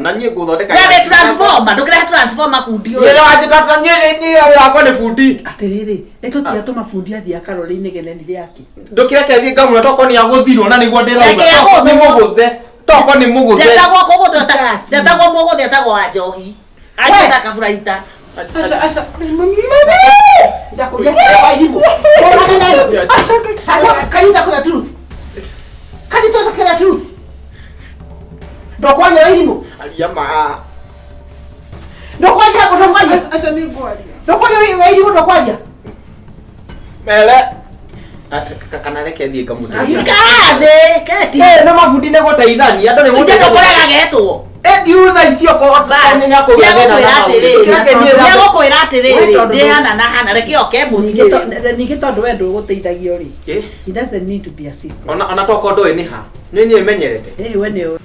Na niĩ ngũthondeka. We wĩ transformer, ndũkĩrehe transformer bundi ũyũ. Nyĩrĩ wanjĩtata nyĩrĩ niĩ wakwa nĩ bundi. Atĩrĩrĩ, nĩ tũtiga tũma bundi athiĩ akarore inegene rĩake. Ndũkĩreke thiĩ ngamũra toko nĩ agũthirwo na nĩguo ndĩrauga. Reke Toko nĩ agũthwo. mũgũthe. Toko nĩ mũgũthe. Ndetagwo kũgũthwo ta- ndetagwo mũgũthe etagwo wa njohi. Anjĩta kaburaita. Aca, aca. Mami! Ndakũria kwa irimũ. Ũraga nayo. Aca, can you talk the truth? Can you talk the truth? Ndokwaria irimũ. Aria ma. Ndokwaria, ndokwaria. Aca nĩ ngwaria. Ndokwaria wa irimũ ndokwaria. Mere. Kana reke thiĩ ngamũteithia. Ikara thĩ, keti. Eh, no mabundi nĩ gũteithania andũ nĩ Ithe ndũkũrega getwo. Eh, ndiu thaa ici okorwo Bas, nĩ akũgĩa thĩna na hau. Ndũkĩreke thiĩ na- Nĩegũkwĩra We atĩrĩrĩ, tondũ- ndĩ hana na hana, reke oke mũthiĩ. Ningĩ tondũ we ndũgũteithagio rĩ. Eh, He doesn't need to be assisted. ona toko ndũĩ nĩ ha. Nĩ niĩ menyerete. Eh, we nĩ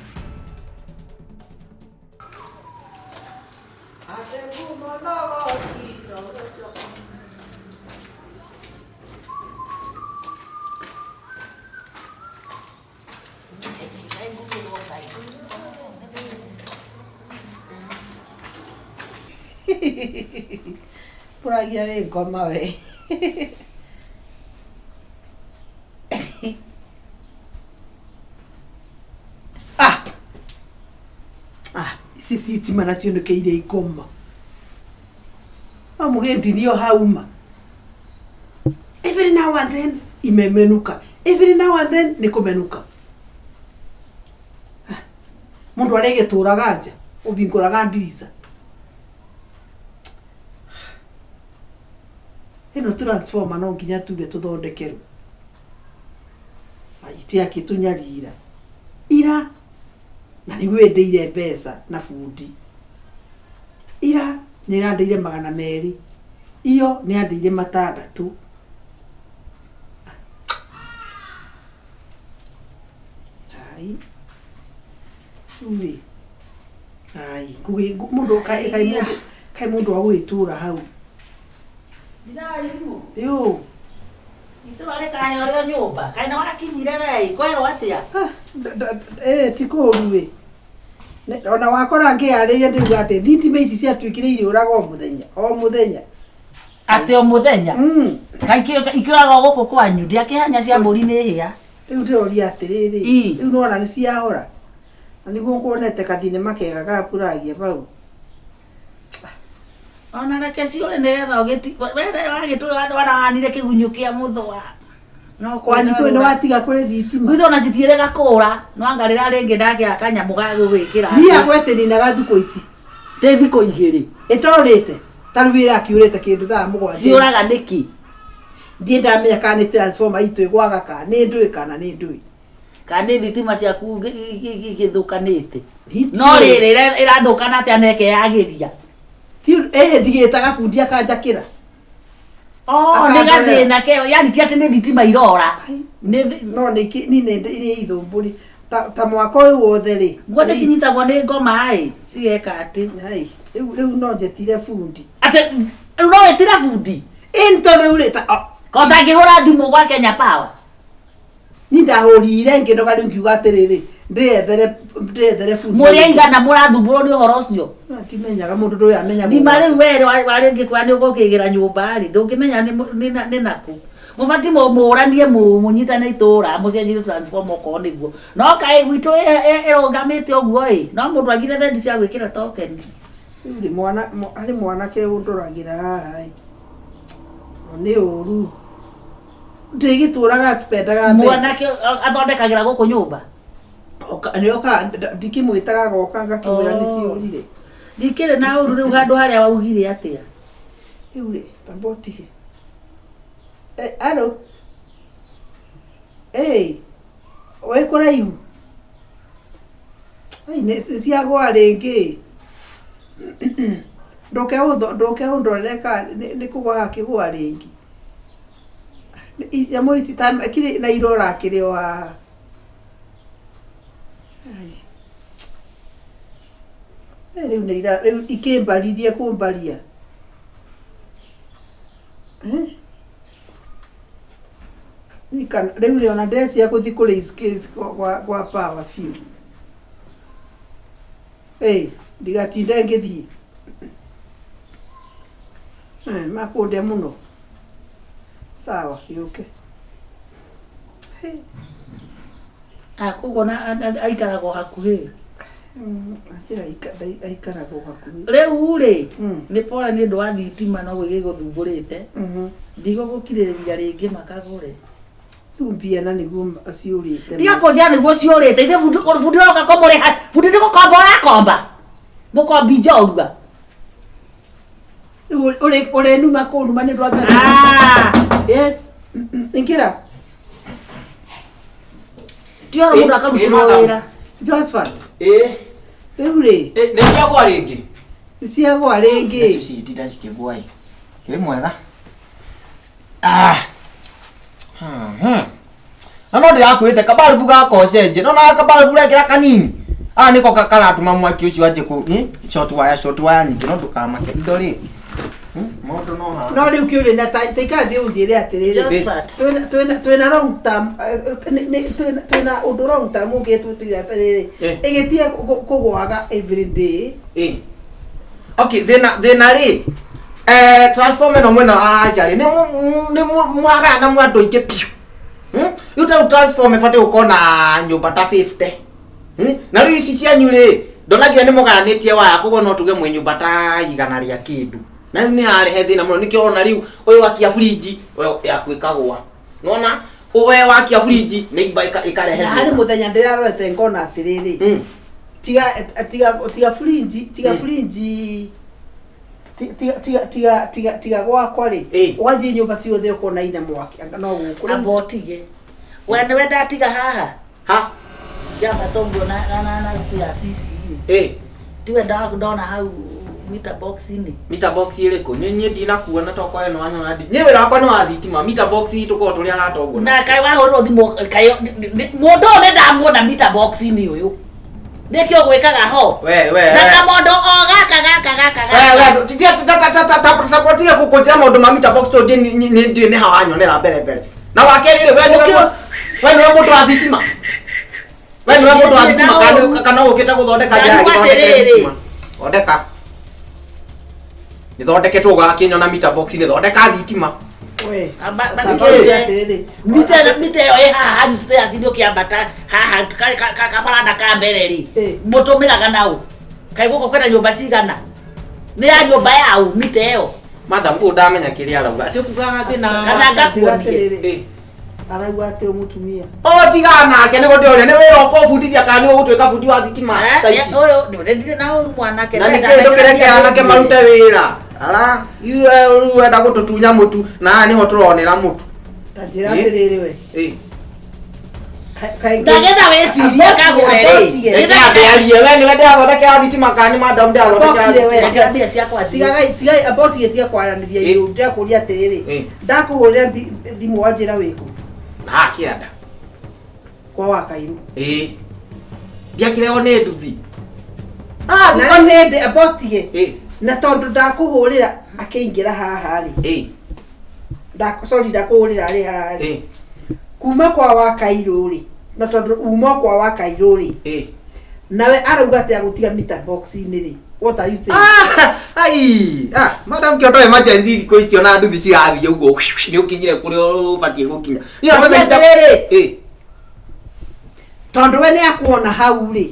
Puragia wĩ ngoma we. Ah! Ah, ici thitima nacio nĩkĩire ngoma. No mũgĩndirio hau ma. Every now and then imemenuka. Every now and then nĩ kũmenuka. Ah, Mũndũ arĩgĩtũraga nja, ũbingũraga ndirica. Ĩno transformer no nginya tuge tũthondekerwo. Itiakĩtũnyarira. Ira na nĩguo ĩndĩire mbeca na bundi. Ira nĩ ĩrandĩire 200. Iyo nĩ yandĩire 600. Ai. Rĩu rĩ. Ai, ngũgĩ mũndũ kaĩ kaĩ mũndũ kaĩ mũndũ wa gũgĩtũra hau. Yo. Itũra rĩkahe ũrĩa nyũmba. Kaĩ nĩ wakinyire we, kwerwo atĩa? Ah, eh, ti kũũru ĩ. Ona wakora ngĩarĩria ndĩruga atĩ thitima ici ciatuĩkire irĩũraga o mũthenya o mũthenya. Atĩ o mũthenya. Kaĩ ikĩũraga o gũkũ kwanyu, ndiakĩhanya cia mbũri nĩ hĩa. Rĩu ndĩroria atĩrĩrĩ, Ii. rĩu nĩwona nĩ ciahora. Na nĩguo nguonete kathinema kega ga Puragia hau. Ona reke ciũre nĩgetha ũgĩti we wagĩtũra wanahanire kĩgunyũ kĩa mũthũa. No Kwanyu kwĩ nĩ watiga kũrĩ thitima. Gwitũ ona citiĩrĩga kũra, no anga rĩrĩa rĩngĩ ndakĩaga kanyamũ ga gũgwĩkĩra. Niĩ yakwa ĩtĩninaga thikũ ici. Tĩ thikũ igĩrĩ. Ĩtorĩte. Ta rĩu ĩrakiũrĩte kĩndũ thaa 7. Ciũraga nĩkĩ? Ndiĩ ndamenya kana nĩ transformer itũ ĩgwaga kana nĩ ndũĩ kana nĩ ndũĩ. Kana nĩ thitima ciaku igĩthũkanĩte. Hiti No rĩrĩ ĩrathũkana atĩa na ĩkeyagĩria? Ĩhĩ ndigĩtaga bundi akanjakĩra. Oh, nĩ Akandorera. gathĩna keo. Yani ti atĩ nĩ thitima irora. Nĩ No nĩ ni nĩ nĩ ithũmbũri. Ta mwaka ũyũ wothe rĩ. Nguo nĩ cinyitagwo nĩ ngoma ĩ, cigeka atĩ. Ai, rĩu rĩu no njetire bundi. Atĩ rĩu no wĩtire bundi? Ĩ tondũ rĩu rĩ ta Ko ũtangĩhũra thimũ gwa Kenya Power? Ni ndahũrire ngĩnoga rĩu ngiuga atĩrĩrĩ, ndĩyethere bundi. Mũrĩ aigana mũrathumbũrwo nĩ ũhoro ũcio? Ndimenyaga mũndũ ndũĩ amenya. Thima rĩu we warĩngĩ kwa nĩ ũgũkĩgĩra nyũmba rĩ, ndũngĩmenya nĩ nakũ. Mũbatiĩ mũranie mũnyitane itũra mũcenjie transformer okorwo nĩguo. No kaĩ gwitũ ĩrũgamĩte ũguo ĩ, no mũndũ agire thendi cia gwĩkĩra token. Rĩu rĩ mwana harĩ mwanake ũndoragĩra haha ĩ. Nĩ ũru. Ndĩgĩtũraga spendaga mbeca. Mwanake athondekagĩra gũkũ nyũmba? Nĩoka ndikĩmwĩtaga goka ngakĩmwĩra nĩ ciũrire. Ndikĩrĩ na ũru rĩu handũ harĩa waugire atĩa? Rĩu rĩ, tamba ũtige. Alo. Ĩ, wĩ kũraihu? Ai nĩ ciagũa rĩngĩ. Ndũke ndũke ũndorere kana nĩ kũgũa hakĩgũa rĩngĩ. Nyamũ ici ta kiri na irora kĩrĩ o haha. Ai. Rĩu nĩ ira rĩu ikĩmbaririe kũmbaria. Rĩu rĩ ona ndĩreciria gũthiĩ kũrĩ skills kwa power biũ. Ĩ, ndigatinde ngĩthiĩ. Eh, makũndĩa mũno. Sawa, gĩũke. Hĩ, Ah, koguo na aikaragwo hakuhĩ. Anjĩra aikaragwo hakuhĩ. Rĩu rĩ, Mm. nĩ pore nĩ ũndũ wa thitima no gĩgũthumbũrĩte. Mhm. Ndigũgũkirĩrĩria rĩngĩ makagũre. Rĩu mbia na nĩguo ciũrĩte. Tiga kũnjĩra nĩguo ciũrĩte. Ithe bundi bundi ũroka kũmũrĩha. Bundi nĩ gũkomba ũrakomba. Mũkombi njorua. Rĩu ũrĩnuma kũnuma nĩ ũndũ wa mbeca. Ah, Yes. Ingĩra. ti ũhoro mũndũ akarutĩrwo madam. wĩra. Josephat, Ĩ, rĩu rĩ, ĩ, nĩ ciagwa rĩngĩ. ciagwa rĩngĩ. Nacio citinda cikĩgwa ĩ. Kĩrĩ mwega. Ah. Na no ndĩrakwĩrĩte kabarubu gaka ũcenjie. No na kabarubu ũrekĩra kanini. Aya nĩko karatũma mwaki ũcio wanjie kũ ĩ, short wire nyingĩ no ndũkamake indo rĩ. Maũndũ no haha. No rĩu kĩũria na ta ikara thiĩ ũnjĩre atĩrĩrĩ. Josephat. Twĩna long term twĩna ũndũ long term ũngĩtwo tuge atĩrĩrĩ. Eh. Ĩgĩtiga kũgwaga every day. Ĩ. Okay, thĩna thĩna rĩ transformer ĩno mwena wa anja rĩ nĩ mwagayana mwa andũ aingĩ biũ. Rĩu ta rĩu transformer ĩbatiĩ gũkorwo na nyũmba ta 50. Na rĩu ici cianyu rĩ ndonagia nĩ mũgayanĩtie waya koguo no tuge mwĩ nyũmba ta igana rĩa kĩndũ. Na rĩu nĩ yarehe thĩna mũno nĩkĩo ũrona rĩu ũyũ wakia fridge we yaku ĩkagũa. Nĩwona we wakia fridge neighbor ĩkarehe Na harĩ thĩna. mũthenya ndĩrarorete ngona atĩrĩrĩ. Tiga tiga tiga fridge, tiga fridge tiga tiga tiga tiga tiga gwakwa rĩ. Ĩ. Ũgathiĩ nyũmba ciothe ũkona ina mwaki anga no gũkũ. Amba ũtige. We nĩwe ndatiga haha. Ha? Ngĩambata ũguo na na na stairs ici rĩ. Ĩ. Tiwe ndona hau meter box-inĩ. Meter box ĩrĩkũ? Niĩ niĩ ndinakuona tokorwo ĩno wanyona ndi. Niĩ wĩra wakwa nĩ wa thitima. Meter box itũ korwo tũrĩ arata ũguo. Na kaĩ wahũrĩrwo thimũ kaĩ mũndũ ũyũ nĩ ndamuona meter box-inĩ ũyũ. Nĩkĩo gwĩkaga ho. We we. Na kamondo o gaka gaka gaka We gaka. we titia ta ta ta ta ta ta tiga kũkũnjĩra maũndũ ma meter box tondũ niĩ ndiũĩ nĩ ha wanyonera mbere mbere. Na wa kerĩ rĩ we nĩwe we nĩwe mũndũ wa thitima. We nĩwe mũndũ wa thitima kana kana ũkĩte gũthondeka njĩra Ndarigwo gĩthondeke atĩrĩrĩ. thitima. Thondeka. Nĩthondeketwo ũgakĩnyona meter box nĩ thondeka thitima. We. Amba Tamba basi atĩrĩrĩ. mita mita ĩyo ĩ haha hanyu stairs inĩ ũkĩambata haha kabaranda ka mbere rĩ Ĩ. mũtũmĩraga naũ kaĩ gũkũ kwĩna nyũmba cigana nĩ ya nyũmba yaũ mita ĩyo Madam ũyũ ndamenya kĩrĩa arauga. Atĩ ũkugaga thĩna. Kana ngakuonie. Atĩrĩrĩ. Ĩ. Arauga atĩ mũtumia. O tiga nake nĩguo ndĩroria nĩ wĩra ũkũbundithia kana nĩ ũgũtuĩka bundi wa thitima ta ici. Ũyũ ndirĩ na ũru mwanake Na nĩkĩ ndũkĩreke anake marute wĩra. Ara, rĩu wenda gũtũtunya mũtu na haha nĩho tũronera mũtu. Ta njĩra Ĩ. atĩrĩrĩ we. Ĩ. Ndagetha wĩcirie kagũre rĩ. Reke ambe arie we nĩwe ndĩrathondekera thitima kana nĩ madam ndĩrathondekera Abotire we. thitima. Tiga mbia ciakwa thiĩ. Tigagai tigai abotige tiga kwaranĩria Ĩ. igũrũ ndĩrakũria atĩrĩrĩ. Ĩ. Ndakũhũrĩra thimũ wanjĩra wĩkũ? Na haha kĩanda. Kwa Wakairũ. Ĩ. Ndiakĩrehwo nĩ nduthi. Ah, Na thikũ nĩ hĩndĩ abotige. Ĩ. Na tondũ ndakũhũrĩra akĩingĩra haha rĩ. Ĩ. Sorry ndakũhũrĩra arĩ haha rĩ. Ĩ. Kuma kwa Wakairũ rĩ. Na tondũ uma kwa Wakairũ rĩ. Ĩ. Nawe arauga atĩ agũtiga meter box-inĩ rĩ. What are you saying? Ah, ai, ah, madam kĩondo emergency thikũ icio na nduthi cirathiĩ ũguo nĩ ũkinyire kũrĩa ũbatiĩ gũkinya. Niĩ Atĩrĩrĩ. amenya- Ĩ. Tondũ we nĩ akuona hau rĩ.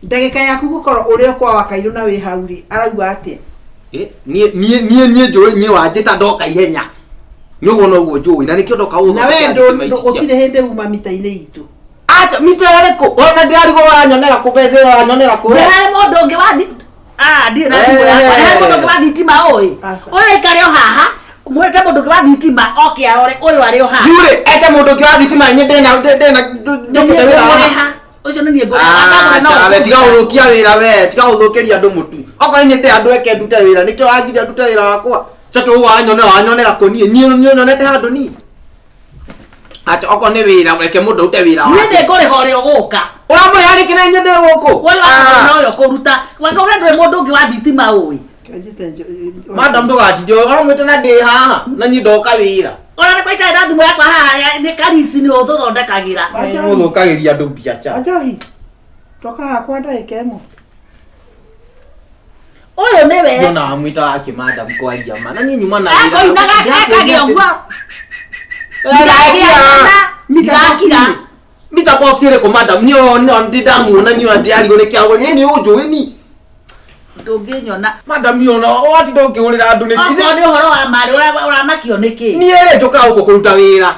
Ndagĩka yaku gũkorwo ũrĩ o kwa Wakairũ na wĩ hau rĩ, arauga atĩa? Ĩ, niĩ niĩ niĩ niĩ njũĩ niĩ wanjĩta ndoka ihenya. Nĩ ũguo noguo njũĩ na nĩkĩo ndoka Na we gũthondekera thitima ici cia- gũtirĩ hĩndĩ uma mita-inĩ itũ. Acha mita ĩrĩkũ? Ona ndĩrarigwo wanyonera kũ mbeca wanyonera kũ we? Nĩ harĩ mũndũ ũngĩ wa Ah, ndirĩ na thimũ yakwa. Nĩ harĩ mũndũ ũngĩ wa thitima ũĩ. Aca. Ũyũ aikare o haha mwĩte mũndũ ũngĩ wa thitima oke arore ũyũ arĩ o haha. Yurĩ, ete mũndũ ũngĩ wa thitima inyuĩ ndĩna ndĩna Nĩ niĩ ndĩna wĩra wa- ngũmũrĩha. Ũcio nĩ niĩ ngũrĩha. Akagũra no Acha, we tiga ũkũruta. gũthũkia wĩra we, tiga gũthũkĩria andũ mũtu. Okorwo niĩ ndĩ andũ eke ndute wĩra, nĩkĩo wangiria ndute wĩra wakwa. Coke ũguo wanyonera wanyonera kũ niĩ? Niĩ niĩ nyonete handũ niĩ. Acha okorwo nĩ wĩra reke mũndũ arute wĩra Niĩ wake. ndĩkũrĩha ũrĩa ũgũka. Ũramũrĩha nĩkĩ na inyuĩ ndĩ gũkũ? Ũyũ akagũra na ũyũ ũkũruta. Wakagũra ndũrĩ mũndũ ũngĩ wa thitima ũĩ. Madam ndũgatinde ũramwĩta na ndĩ haha na niĩ ndoka wĩra. Ona nĩ kwa itarĩ na thimũ yakwa haha nĩ karisi nĩwe ũtũthondekagĩra. Wanjohi. Mũthũkagĩria andũ mbiaca. Wanjohi. Toka hakwa ndagĩka ĩmwe. Ndingĩona wamwĩta wa kĩmadam kwaria ma na niĩ nyuma na wĩra. Akoinaga ekage ũguo. Mita box Ndirakira. -inĩ. Mita box ĩrĩkũ madam? Niĩ ona ndindamuona niĩ ona ndĩrarigwo nĩ kĩago niĩ nĩ ũnjũĩ ni. Ndũngĩnyona. Madam niĩ ona watinda ũkĩhũrĩra andũ nĩkĩ? Okorwo nĩ ũhoro wa marĩ ũramakio nĩkĩ? Niĩ rĩ njũkaga gũkũ kũruta wĩra.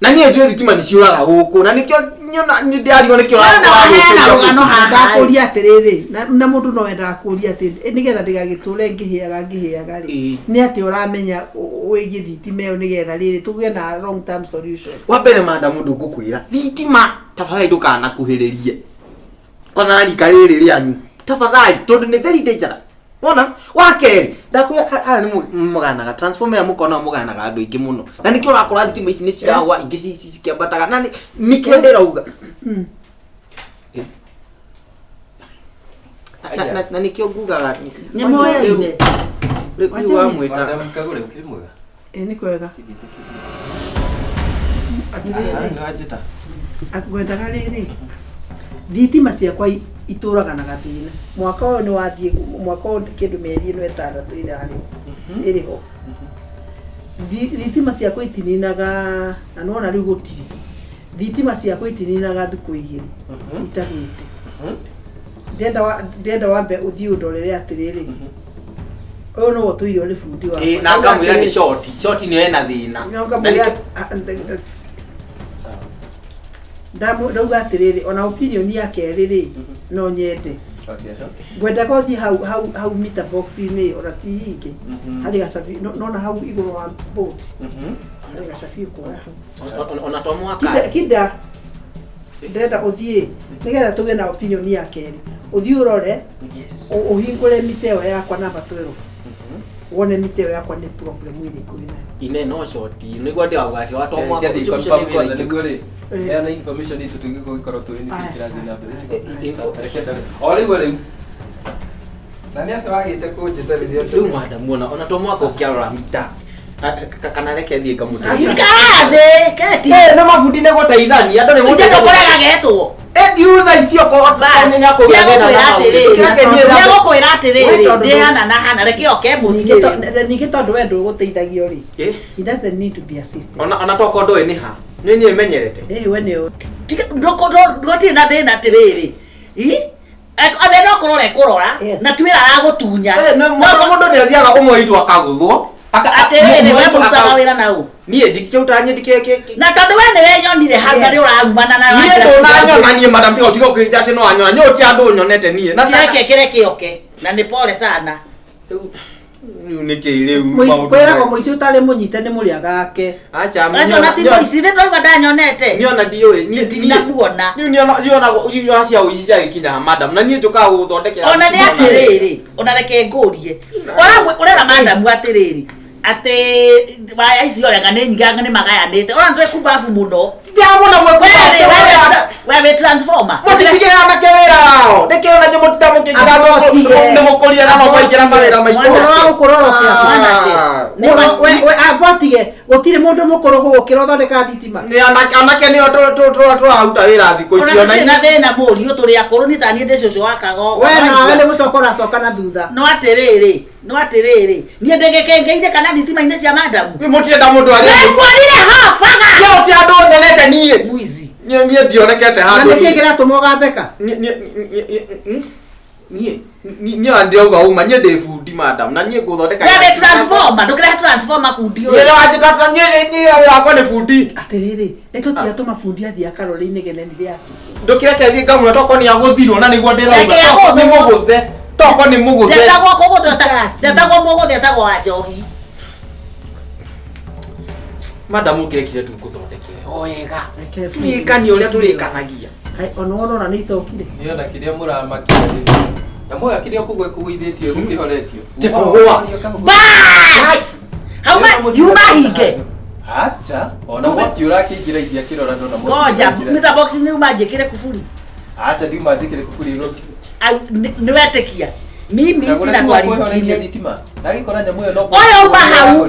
Na niĩ njũĩ thitima nĩ ciũraga gũkũ na nĩkĩo niĩ nĩ ndĩrarigwo nĩkĩo Wewe na waheana rũgano haha. Ndakũria atĩrĩrĩ na mũndũ no endaga kũria atĩ nĩgetha ndĩgagĩtũre ngĩhĩaga ngĩhĩaga rĩ Ĩĩ. nĩ atĩ ũramenya wĩgiĩ thitima ĩyo nĩgetha rĩrĩ tũgĩe na long term solution. Wa mbere madam ũndũ ngũkwĩra thitima tafadhali ndũkanakuhĩrĩrie kwanza na rika rĩrĩ rĩanyu tafadhali tondũ nĩ very dangerous wona wa kerĩ ndakwĩra haha nĩ mũganaga transformer ĩyo mũkona mũganaga andũ aingĩ mũno na nĩkĩo ũrakora thitima ici nĩ ciragwa ingĩ cikĩambataga na nĩkĩo ndĩrauga. Na nĩkĩo ngugaga Nĩ moyaine. rĩu wamwĩta Madam Kagure, ũkĩrĩ mwega? Ĩ nĩ kwega. Atĩrĩrĩ Nĩ wanjĩta? ngwendaga rĩrĩ thitima ciakwa itũraga na gathĩna mwaka ũyũ nĩ wathiĩ mwaka ũyũ kĩndũ mĩeri ĩno ĩtandatũ ĩrarĩ ĩrĩ ho. Thitima ciakwa itininaga na nĩwona rĩu gũtirĩ thitima ciakwa itininaga thikũ igĩrĩ itagwĩte. Ndĩrenda wambe ũthiĩ ũndorere atĩrĩrĩ ũyũ nĩwe ũtũire ũrĩ bundi wakwa. Ĩ, na ngamwĩra nĩ short short nĩyo ĩna thĩna. No Na ngamwĩra nĩkĩo- ndauga atĩrĩrĩ ona opinion ya kerĩ rĩ no nyende ngwendaga ũthiĩ hau hau hau meter box-inĩ ona ti ingĩ harĩ gacabi nona hau igũrũ wa board harĩ gacabi ũkuoya hau. Ona to mwaka Kinda kinda ndĩrenda ũthiĩ nĩgetha tũgĩe na opinion ya kerĩ ũthiĩ ũrore ũhingũre mita ĩyo yakwa namba 12 wone mita ĩyo yakwa nĩ problem ĩrĩkũ ĩnayo. Ine no short nĩguo ndĩrauga atĩ wa to mwaka Kĩathi ũcio ũcio confirm nĩ kwanza wĩra nĩguo rĩ Ĩĩ. heana information itũ tũngĩkorwo tũĩ nĩkĩĩ Aya. kĩrathiĩ na mbere. Info- Reke ndore. O rĩu rĩu na nĩ atĩ wagĩte kũnjĩta rĩrĩa rĩu madam ona to mwaka ũkĩarora mita kana reke thiĩ ngamũteithia. Ikara thĩ keti. Nĩ mabundi nĩ gũteithania andũ nĩ Ithe ndũkũrega getwo. Rĩu thaa ici okorwo Bas. nĩ akũgĩa thĩna na maũndũ. Kĩreke niĩ Nĩegũkwĩra We atĩrĩrĩ tondũ- ndĩ hana na hana reke oke Ningĩ mũthiĩ. ningĩ tondũ we ndũgũteithagio rĩ Eh, he doesn't need to be assisted. ona tokorwo ndũĩ nĩ ha nĩ niĩ menyerete. Ĩĩ we nĩ Gũtirĩ na thĩna atĩrĩrĩ. Athe no kũrora ekũrora Yes. na ti wĩra aragũtunya. Eh, mũndũ nĩ athiaga ũmwe witũ akagũthwo. Atĩrĩrĩ Ũmwe we witũ mũrutaga wĩra na ũ. Niĩ ndikĩrutaga niĩ ndikĩ Na tondũ we nĩwenyonire hau na Yes. nĩ ũrarumana na niĩ ndũnanyona niĩ madam tiga tiga ũkĩnja atĩ no anyona niĩ ũti andũ nyonete niĩ na Kĩreke kĩreke oke na nĩ pole sana. Rĩu nĩkĩ rĩu maũndũ kwĩragwo maya? mũici ũtarĩ mũnyite nĩ mũrĩaga ake. Acha Acio na ti mũici nĩ twaigua ndanyonete. niĩ ona ndiũĩ niĩ Ndinamuona. Rĩu niona cia ũici ciagĩkinya ha madam na niĩ njũkaga gũgũthondekera Ona nĩ thitima na- atĩrĩrĩ, ona reke ngũrie. Ũrera madamu atĩrĩrĩ atĩ waya ici orega nĩ nyingĩ nĩ magayanĩte. Ona nĩ kumbabu mũno. Ndĩramwona We mwĩkũ- we wĩ transformer. Mũtitigĩre anake wĩra wao nĩkĩo ona inyuĩ mũtinda mũkĩingĩra Abotige. nĩ mũkũria na mũkaingĩra mawĩra maitũ. Ũhoro wa gũkũrorokera. Mwanake. Nĩ ma- We abotige gũtirĩ mũndũ mũkũrũ gũgũkĩra ũthondeka thitima. Nĩ anake nĩo tũraruta wĩra thikũ ici Ona ona tũtirĩ na thĩna mũriũ tũrĩ akũrũ nĩ ta niĩ ndĩ cũcũ wa kagogo. We nawe nĩ gũcoka ũracoka na thutha. No atĩrĩrĩ, no atĩrĩrĩ, niĩ ndĩgĩkĩngĩire kana thitima-inĩ cia madamu. Mũtirenda mũndũ arĩa Nĩnguonire habaga. Niĩ ti andũ nyonete niĩ Mwizi. niĩ niĩ ndionekete Na handũ nĩkĩĩ kĩratũma ũgatheka? Niĩ niĩ ndĩrauga uma niĩ ndĩ bundi madam na niĩ ngũthondeka We wĩ transformer, ndũkĩrehe transformer bundi Niĩ ũyũ. nĩ wanjĩta niĩ niĩ wĩra wakwa nĩ bundi. Atĩrĩrĩ, nĩ tũtiratũma bundi athiĩ akarore inegene rĩake. Ndũkĩreke thiĩ ngamwĩra tokorwo nĩ agũthirwo na nĩguo ndĩrauga. Reke agũthwo. Nĩ mũgũthe tokorwo nĩ mũgũthe. Ndetagwo kũgũthwo ndetagwo mũgũthe etagwo wa njohi. Madam ũkĩrekire tu ngũthondekere o wega Reke tũrĩkanie ũrĩa tũrĩkanagia. Kaĩ ona wona ona nĩ icokire. Nĩ ona kĩrĩa mũramakia rĩ nyamũ ĩyo kĩrĩa kũgwa ĩkũgũithĩtio ĩgũkĩhoretio. Ti kũgũa. Bas! Hau ma yuma hinge. Acha ona mwaki ũrakĩingĩra iria kĩrora ndona mwaki Ngoja, ũraingĩra. mita box nĩ uma njĩkĩre kuburi. Acha ndiuma njĩkĩre kuburi ĩgo Au, nĩ wetĩkia. Mimi sina swali kũhoreria ingine. thitima ndagĩkora nyamũ ĩyo no Ũyũ uma hau.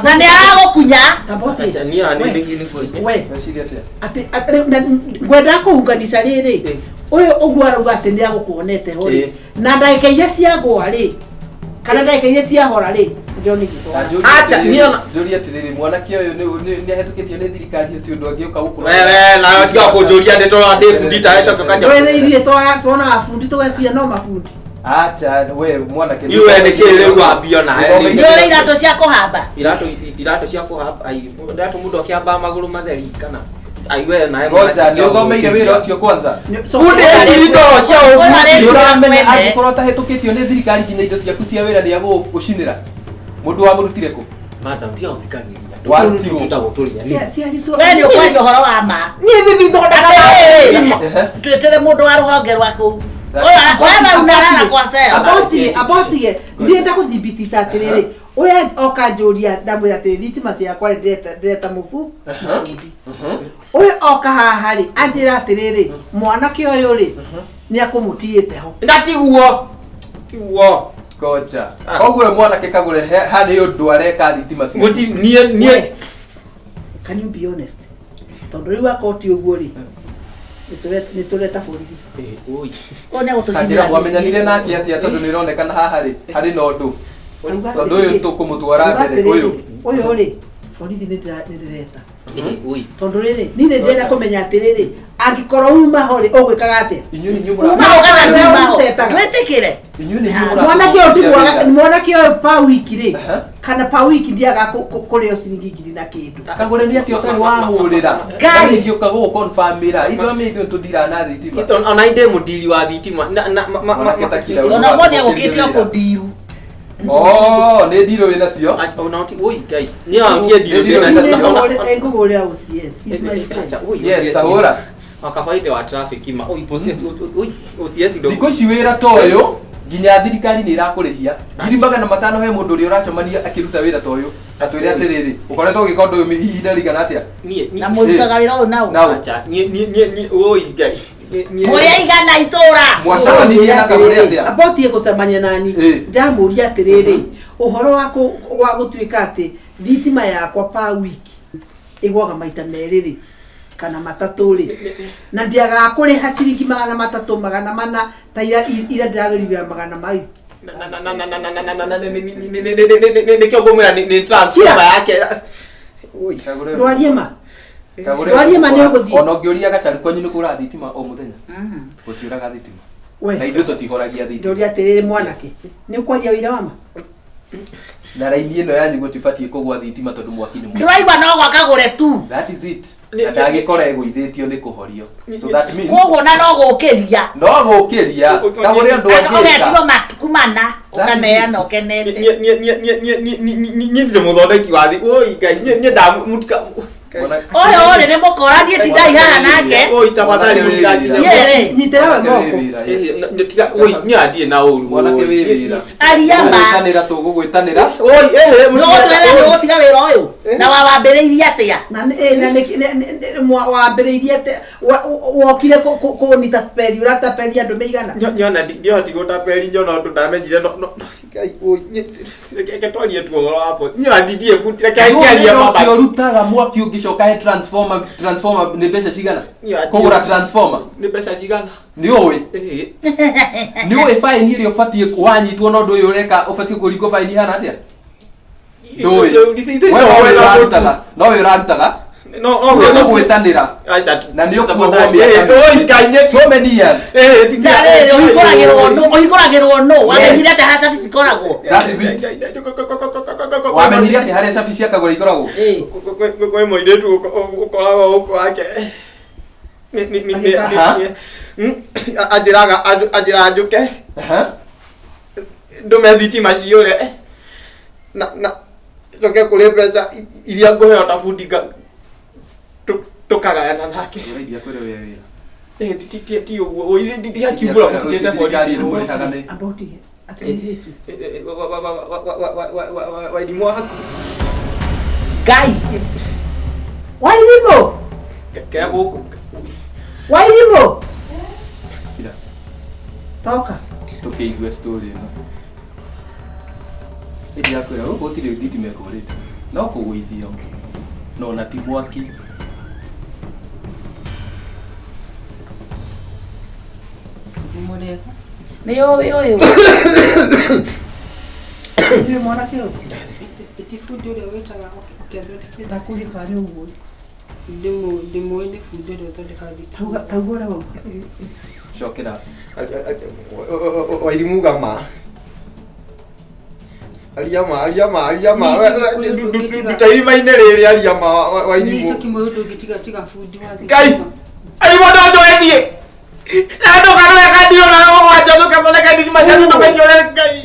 Na nĩ aragũkunya. Tabote. Acha, niĩ- niĩ- niĩ- niĩ- We Weciria atĩa? atĩ ngwendaga kũhunganisha rĩrĩ Ũyũ ũguo arauga atĩ nĩ agũkuonete ho rĩ. Ĩĩ. Na ndagĩka iria ciagũa rĩ, kana ndagĩka iria ciahora rĩ, ndĩrona igĩtwara. Acha, niĩ Njũrie atĩrĩrĩ, mwanake ũyũ nĩ ahĩtũkĩtio nĩ thirikari ĩti ũndũ angĩũka gũkũ. Wewe nawe tiga kũnjũria ndeto ndĩ bundi ta coka kanja. Twethe ithuĩ twonaga bundi tũgeciria no mabundi. Acha, we mwanake. Niĩ we nĩ kĩĩ rĩu wambia nawe Nĩ ũrĩ iratũ cia kũhamba. Iratũ cia kũhamba, ai iratũ mũndũ akĩhamba magũrũ matheri kana ai we nawe. Ngoja, nĩ ũthomeire wĩra ũcio kwanza. Bundi ici indo cia ũbundi. Nĩ ũramenya angĩkorwo ũtahĩtũkĩtio nĩ thirikari nginya indo ciaku cia wĩra nĩ agũgũcinĩra. Mũndũ wamũrutire kũ? Madam tiga gũthikagĩrĩria. Warutirwo. Tũtagwo tũrĩa. Ciaritwo. We nĩ ũkwaria ũhoro wa ma. Niĩ thithi thondekaga. Atĩrĩrĩ, Ehe. twĩtĩre mũndũ wa rũhonge rwaku. Ũyũ wewe unalala kwa cell. Abotige, abotige. Ndienda gũthibitica atĩrĩrĩ, ũrĩa oka njũria ndamwĩra atĩrĩ thitima ciakwa rĩ ndĩreta mũbu mũbundi. Ũyũ oka haha rĩ, anjĩra atĩrĩrĩ, mwanake ũyũ rĩ, nĩ akũmũtigĩte ho. Ndatiguo. Tiguo. Ngoja. Ah. Koguo ũyũ mwanake Kagũre harĩ ũndũ areka thitima ciake. Guti niĩ niĩ Can you be honest? Tondũ rĩu akorwo ti ũguo rĩ, nĩ tũreta borithi. Eh, oi. Ũyũ nĩ Kanjĩra agũtũcinĩra mwamenyanire mĩciĩ. nake atĩa tondũ nĩ ĩronekana haha rĩ harĩ na ũndũ. Auga Tondũ ũyũ atĩrĩrĩ, tũkũmũtwara auga mbere atĩrĩrĩ, ũyũ. Ũyũ rĩ, borithi nĩ ndĩreta. Eh, oi. Tondũ rĩrĩ, niĩ nĩ ndĩrenda kũmenya atĩrĩrĩ, angĩkorwo uma ho rĩ, ũgwĩkaga atĩa? Inyuĩ nĩ inyuĩ Uma ho kana Wewe nduma ho. ũcetaga. Twĩtĩkĩre. Inyuĩ nĩ inyuĩ Mwanake ũyũ ndimwaga, mwanake ũyũ pa wiki rĩ, Aha. kana pa wiki ndiaga kũrĩo ciringi ngiri na kĩndũ. Kagũre nĩ atĩa ũtarĩ wahũrĩra. Ngai. Ngai ũka gũgũconfirmĩra. Ithuĩ amĩ ithuĩ tũndira na thitima. Ona inde mũndiri wa thitima. Na na ma ma Mwanake ta kira. Ona ũmũthĩ agũkĩte o kũndiru. Oh, nĩ ndirũ wĩ nacio. Acha ona oti oi Ngai. Niĩ angie ndiro Nĩ ndirũ ndĩ Niĩ na ngũhũrĩra OCS. He's my friend. Acha oi. Yes, tahũra. Wakabaite wa traffic ma oi oi OCS ndo. Thikũ ici wĩra ta ũyũ nginya thirikari nĩ ĩrakũrĩhia 500,000 he mũndũ ũrĩa ũracemania akĩruta wĩra ta ũyũ atwĩre atĩrĩrĩ ũkoretwo ũgĩka ũndũ ũyũ ihinda rĩigana atĩa. Niĩ Na mũrutaga wĩra ũyũ nao. Nao. Acha niĩ niĩ niĩ niĩ oi Ngai. Niĩ Mũrĩ aigana itũra. Mwacemanirie na Kagũre atĩa? Abotie gũcemania nani Ĩ. ndamũria atĩrĩrĩ ũhoro wa gũtuĩka atĩ thitima yakwa pa wiki ĩgwaga maita merĩ rĩ kana matatũ rĩ na ndiagaga kũrĩha ciringi 300 400 ta ira ira ndĩragũrire magana mau. Na na na na na na na na na na nĩkĩo ngũmwĩra nĩ transformer yake. Oi. Kagũre. Ndwarie ma. Kagũre. Ndwarie ma nĩ ũgũthiĩ. Ona ũngĩũria Gacaru kwanyu nĩ kũra thitima o mũthenya. Gũtiũraga thitima. We. Na ithuĩ tũtihoragia thitima. Ndoria atĩrĩrĩ mwanake nĩ ũkwaria ũira wa ma. Na raini ĩno yanyu gũtibatiĩ kũgwa thitima tondũ mwaki nĩ mũingĩ. Ndũraigua no gwa Kagũre tu. That is it. Na ndagĩkora ĩgũithĩtio nĩ kũhorio. So that means Koguo na no gũkĩria. no gũkĩria Kagũre ũndũ Ũgetio angĩka. matukũ mana ũkaneana ũkenete. Niĩ niĩ niĩ niĩ niĩ niĩ niĩ niĩ ndĩ mũthondeki wa thi. Oi Ngai niĩ niĩ ndamutika. Ũyũ rĩ nĩ mũkora niĩ tindai haha nake. Oi tafadhali mũtigakinya. Niĩ rĩ Nyitĩra we moko. Tiga oi niĩ andiĩ na ũru. Mwanake wĩ wĩra. Aria ma. Tũgũgwĩtanĩra tũgũgwĩtanĩra. Oi ehe Nĩũgũtwĩra nĩũgũtiga wĩra ũyũ na wawambĩrĩirie atĩa? Na nĩ na nĩ wambĩrĩirie atĩ wokire kũnita peri ũrataperi andũ meigana. Nyona ndihoti gũtaperi nyona ũndũ ndamenyire no no Ngai oi reke twarie tu ũhoro wa niĩ anditie bundi reke ngiarie Wĩra mama. ũcio ũrutaga mwaki ũngĩcoka he transformer transformer nĩ mbeca cigana? Kũgũra transformer Nĩ mbeca cigana? nĩ ũĩ nĩ ũĩ baini ĩrĩa ũbatiĩ wanyitwo na ũndũ ũyũ ũreka ũbatiĩ kũringwo baini ihana atĩa? Ndũĩ. We nowe ũrarutaga nowe ũrarutaga No no nĩ ũgũgwĩtanĩra Acha na nĩ ũkuohwo mĩaka Oi Ngai nĩ so many years. Na rĩrĩ ũhingũragĩrwo nũ? Ũhingũragĩrwo nũ? Wamenyire atĩa haha cabi cikoragwo? That is it. Wamenyire atĩ harĩa cabi cia Kagũre ikoragwo? Ĩ. Kwĩ mũirĩtu ũkoragwo gũkũ wake anjĩraga anjĩraga njũke Aha. ndũme thitima ciũre na na njoke kũrĩ mbeca iria ngũheo ta bundi tũkagayana nake. Ũraithia kwĩrwo wĩ wĩra. Eh, ti ũguo oi ndigakiumbũra mũtigĩte Thirikari borithi. ĩmũrĩhaga nĩ Abotige. Atĩrĩrĩ. Wairimũ waku Ngai. Wairimũ. ke gũkũ. Wairimũ. Kira. Toka. Tũkĩigue story ĩno. Ĩndĩ yakwĩra gũkũ gũtirĩ thitima ĩkũrĩte no kũgũithio no na ti mwaki. Ũrega. Nĩ ũĩ ũyũ. Nĩ mwanake ũyũ. Ti bundi ũrĩa wĩtaga ũkĩathondekera. Ndakũria kana nĩ ũguo. Ndĩmũĩ nĩ bundi ũrĩa ũthondekaga thitima. Tauga tauga ũrĩa wauga. Cokera. Wairimu uga ma. Aria ma, aria ma, aria ma. Niĩ ndingĩkũyũ Nduta irima-inĩ rĩrĩ aria ma Wairimu. Niĩ kĩmwe ndũngĩtiga tiga bundi wa thitima. Ngai! Arimũ no njoe thiĩ. Na ndũkarore kandio na ũgwanja ũkathondeka thitima cia andũ maiyũre Ngai.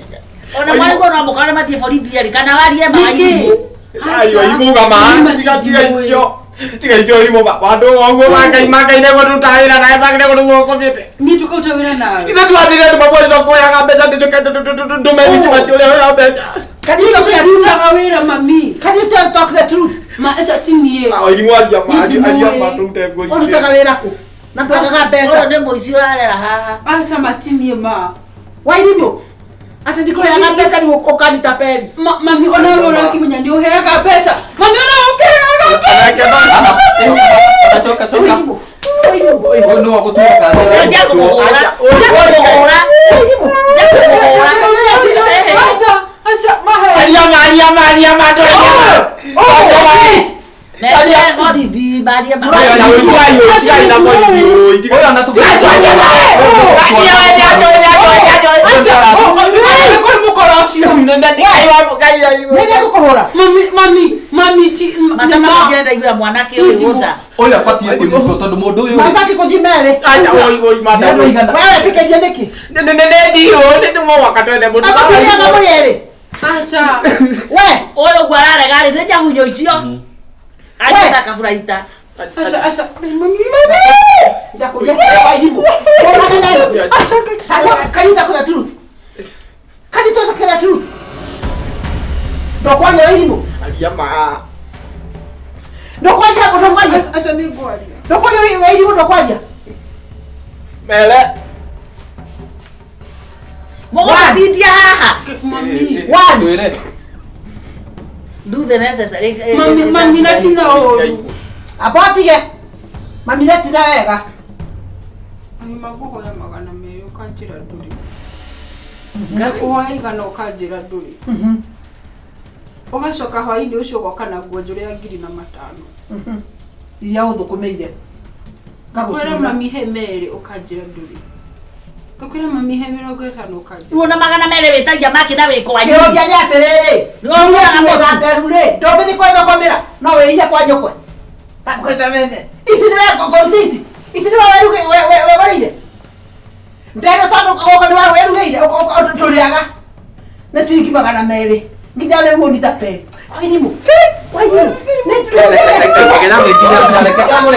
Ona mwarĩguo no mũkore mathiĩ borithi erĩ kana warie ma Nĩkĩ? Ai Wairimu uga ma. Tiga tiga icio. Tiga icio Wairimu ma. Andũ oguo ma Ngai ma Ngai nĩguo ndutaga wĩra nawe magĩrĩire gũthiĩ ũkomete. Niĩ tũkaruta wĩra nawe. Ithe twathire andũ mabwatire kuoyaga mbeca ndĩtũke ndũme thitima ciũrĩa ũrĩa mbeca. Can you talk the truth? Ndutaga wĩra mami. Can you tell talk the truth? Ma aca ti niĩ. Wairimu aria ma Niĩ ndimũĩ. aria ma tũrute ngũri. Ũrutaga wĩra kũ? Na ndwagaga Ũyũ mbeca. nĩ mũici ũrarera haha. Aca matinie ma. Wairimu. Atĩ ndikũheaga mbeca rĩu ũkanitapeli. Mami ona we ũrakĩmenya nĩ ũheaga mbeca. Mami ona ũkĩheaga mbeca. Coka coka. Wairimu. Wairimu. Ũyũ nĩwe ũgũtuĩka kana nĩ Nja ũragũtua. kũmũhũra. Nja kũmũhũra. Nja kũmũhũra. Aca aca mahe. Aria ma aria ma aria ma ndũrĩ. Mete borithi marie ma. Ũyũ ona tũkũ- Aca nĩ kũrĩ mũkora ũcio. Nĩ ngũkũhũra. Mami mami mami ti Mata ma. makĩenda igũra mwanake ũyũ gũtha. Ũyũ abatiĩ kũnyitwo tondũ mũndũ ũyũ rĩ, Mabati kũthiĩ merĩ. nĩ andũ aigana. Wewe wetĩkĩtie nĩkĩ? Amũtũrĩaga mũrĩ erĩ. Aca. We. Ũyũ ũguo ararega rĩ nĩ nyahunyo icio. Agĩta kaburaita. Aca aca mami mami. Ndakũria Wairimu. Ũraga nayo. Can you talk the truth? Can you talk the truth? Ndũkwaria Wairimu. Ndũkwaria ndũkwaria. Aca nĩ ngwaria. Ndũkwaria Wairimu ndũkwaria. Mũgũtindia haha. Mami. One. Twĩre. Do the necessary. Mami mami na tina ũru. Amba ũtige. Mami retina wega. Mami makũhoya 200 ũkanjĩra ndũrĩ. Ngakũhoya 100 ũkanjĩra ndũrĩ. Ũgacoka hwaĩ-inĩ ũcio ũgoka na nguo njũrũ ya 5,000. Iria ũthũkũmĩire. Ngakwĩra mami he 2 ũkanjĩra ndũrĩ. Ngakwĩra mami he 50 ũkanjĩra. Ruo na 200 wĩtagia maki na wĩ kwanyu. Kĩũria nĩ atĩrĩrĩ. Nĩwagũraga mũtu. Nderu rĩ, ndũngĩthiĩ kwĩthũkũmĩra, no wĩire kwa nyũkwe. Takwĩte Ici nĩ ngũruta ici. Ici nĩ wegũrĩire. Ndeno tondũ gũkũ nĩ werugĩire, tũrĩaga. Na ciringi 200. Nginya rĩu ũnitapeli. Wairimu. Wairimu. Nĩ Reke kagũre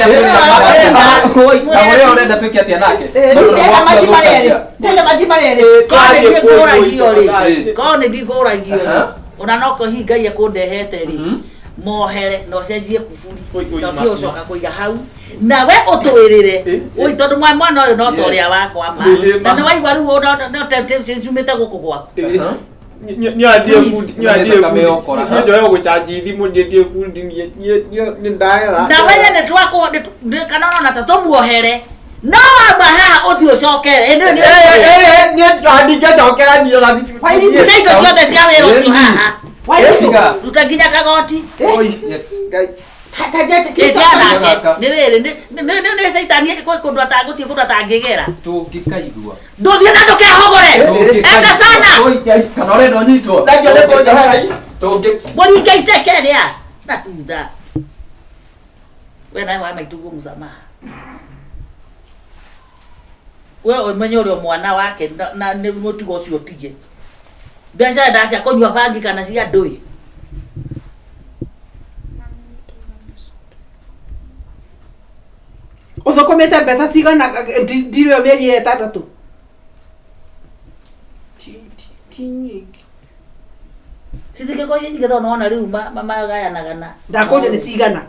kagũre ũrenda twĩke atĩa nake? Rĩu ndĩrenda mathi marĩ erĩ. Ndĩrenda mathi marĩ erĩ. Korwo nĩ ndikũragio rĩ. Korwo nĩ ndikũragio rĩ. Aha. Ona no kũhi Ngai ekũndehete rĩ. Mhm. Mohere na ũcenjie kuburi. Oi, oi, Na ma- ũtige gũcoka kũiga hau. Nawe ũtwĩrĩre. Oi tondũ mwana ũyũ no ta ũrĩa Yes. wakwa ma. Ĩ, Na ma. nĩ waigua rĩu no temptation ciumĩte gũkũ gwaku. Njoe gũcanji thimũ niĩ ndiĩ bundi niĩ niĩ ndahera. Na we nĩ twakũ kana ũrona ta tũmuohere. No wauma haha ũthiĩ ũcokere. Ĩ, nĩ- nĩ- Ndingĩcokera niĩ ona Wairimu. Ruta indo ciothe cia wĩra ũcio haha. Wairimu. Tiga. Ruta nginya kagoti. Yes. Ngai. Ta njete Ĩtia Gaka. nake. Nĩ rĩrĩ nĩ caitani kwĩ kũndũ atagũthiĩ kũndũ atangĩgera. Tũngĩkaigua. Ndũthiĩ na ndũkehogore. Enda sana. Kana ũrenda ũnyitwo? Ndangĩo nĩ kũnjohera. Tũngĩ Mũringe iteke rĩa na thutha. We nawe wa maitũguo mũsamaha. We ũmenye ũrĩa mwana wake na nĩ mũtugo ũcio ũtige. Mbeca nda cia kũnyua bangi kana cia ndũi. Ũthũkũmĩte mbeca cigana ndirĩ mĩeri ĩtandatũ. Ti nyingĩ. Cithingĩkorwo ciĩ nyingĩ tondũ nĩwona rĩu magayanaga na. Ndakũria nĩ cigana.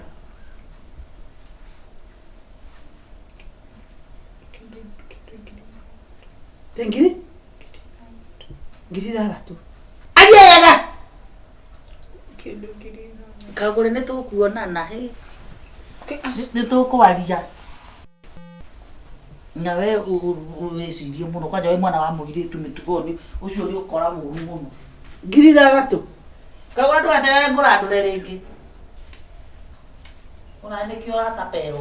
Te ngiri? 6,000. Aria wega. Kĩndũ 6,000. Kagũre nĩ tũkuonana hĩ. Nĩ tũkwaria. Na we wĩcirie mũno kwanja wĩ mwana wa mũirĩtu mĩtugo nĩ ũcio nĩ ũkora mũru mũno. 6000. Kagũra ndũgacerere ngũrandũre rĩngĩ. Ona nĩkĩo ũrataperwo.